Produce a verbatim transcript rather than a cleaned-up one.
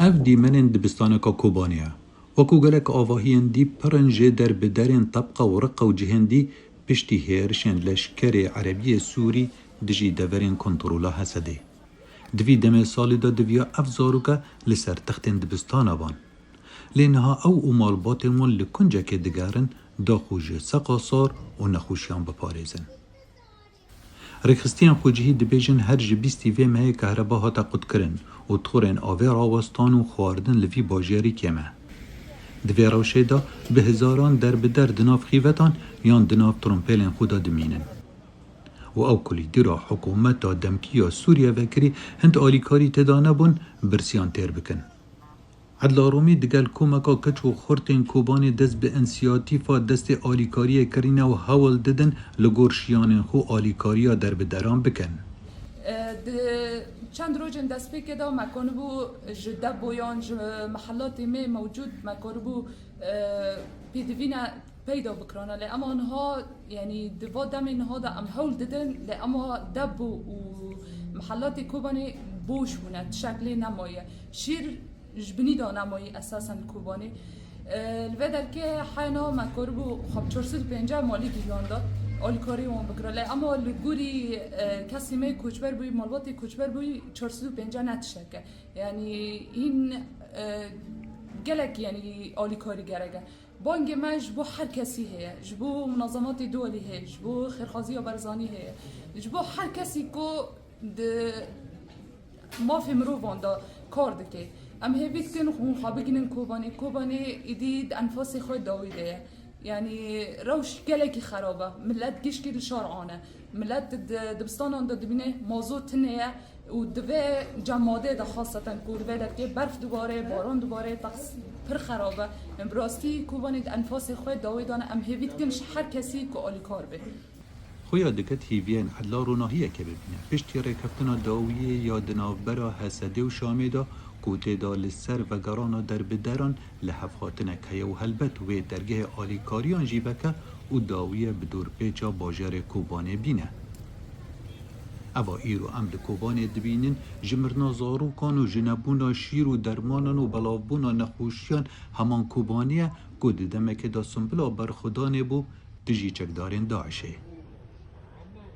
Ev dîmenên dibistaneka Kobanê ye. Wekû gelek avahiyên dî pir in jê derbiderên tebqa û riqa û cihên dî piştî hêrişên leşkerê Erebiyê Sûrî dijî deverên kontrola Hesedê. Di vî demê salê de diviya ev zaroke li ser textên dibistana ban. Lê niha ew û malbatên wan li kuncekê digerin, daxo ji seqa sar û nexweşiyan biparêzin. Rêxistiyên xwecihî dibêjin her ji bîstî vê mehê kehreba hate qutkirin û torên avê rawestan û xwarin li vî bajêrî kêm e. Di vê rewşê de bi hezaran derbider di nav xîvetan yan di nav trompêlên xwe de dimînin. Û ew ku lîdera hikûmeta demkî ya Sûriye vekirî hind alîkarî tê de nebûn, birsiyan têr bikin. Edla Romî digel komeka keç û xurtên Kobanê dest bi însiyatîfa destê alîkariyê kirîne û hewl didin li gor şiyanên xwe alîkariya derbideran bikin. E, di çend rojên destpêkê de me konibû ji deboyan, ji mehelatê me mewcûd me konibû, e, pêdivîne peyda bikirana. Lê ema niha, yanî di va demê niha de em hewl didin, lê ema debo û mehelatê Kobanê boş bûne, tişek lê nemaye. Şîr ji binî de nemaye esasen li Kobanê. E, li vê derkê heyna me karibû xwe bi çar sed û pêncî malî gihiyanda, alîkarî wan bikira. Lê ema li gorî, e, kesê me koçber bûyî, malbatê koçber bûyî, çar sed û pêncî ne tiştek e. Yanî hîn, e, gelek, yanî alîkarî gerek e. Bangê me ji bo her kesî heye, ji bo munazematê duwelî heye, ji bo Xêrxaziya Barzanî heye, ji bo her kesî ku di mafê mirovan de kar dike. Em hêvî dikin hûn xwe bigihînin Kobanê. Kobanê êdî di enfasê xwe dawî de ye. Yanî rewş gelekî xerab e. Milet gişkî li şar ane. Milet di dibistanan de dibîne mazo tune ye û di vê cem madê de xaseten ku li vê derkê berf dibare, baran dibare, teqs pir xerab e. Em bi rastî Kobanê di enfasê xwe dawî dane. Em hêvî dikin ji her kesî ku alîkar be. Xuya diket hîviyên edla ronahiyeke bibîne. Piştî rêkeftina dawiyê ya di navbera Hesedê û Şamê de ku tê de li ser vegerana derbideran li hev hatinek heye û helbet wê dergehê alîkariyan jî veke û dawiye bi dorpêça bajarê Kobanê bîne. Eva îro em li Kobanê dibînin, ji mirina zarokan û ji nebûna şîr û dermanan û belavbûna nexweşiyan heman Kobanê ye ku di demekê de sumbila berxwedanê bû dijî çekdarên DAIŞê.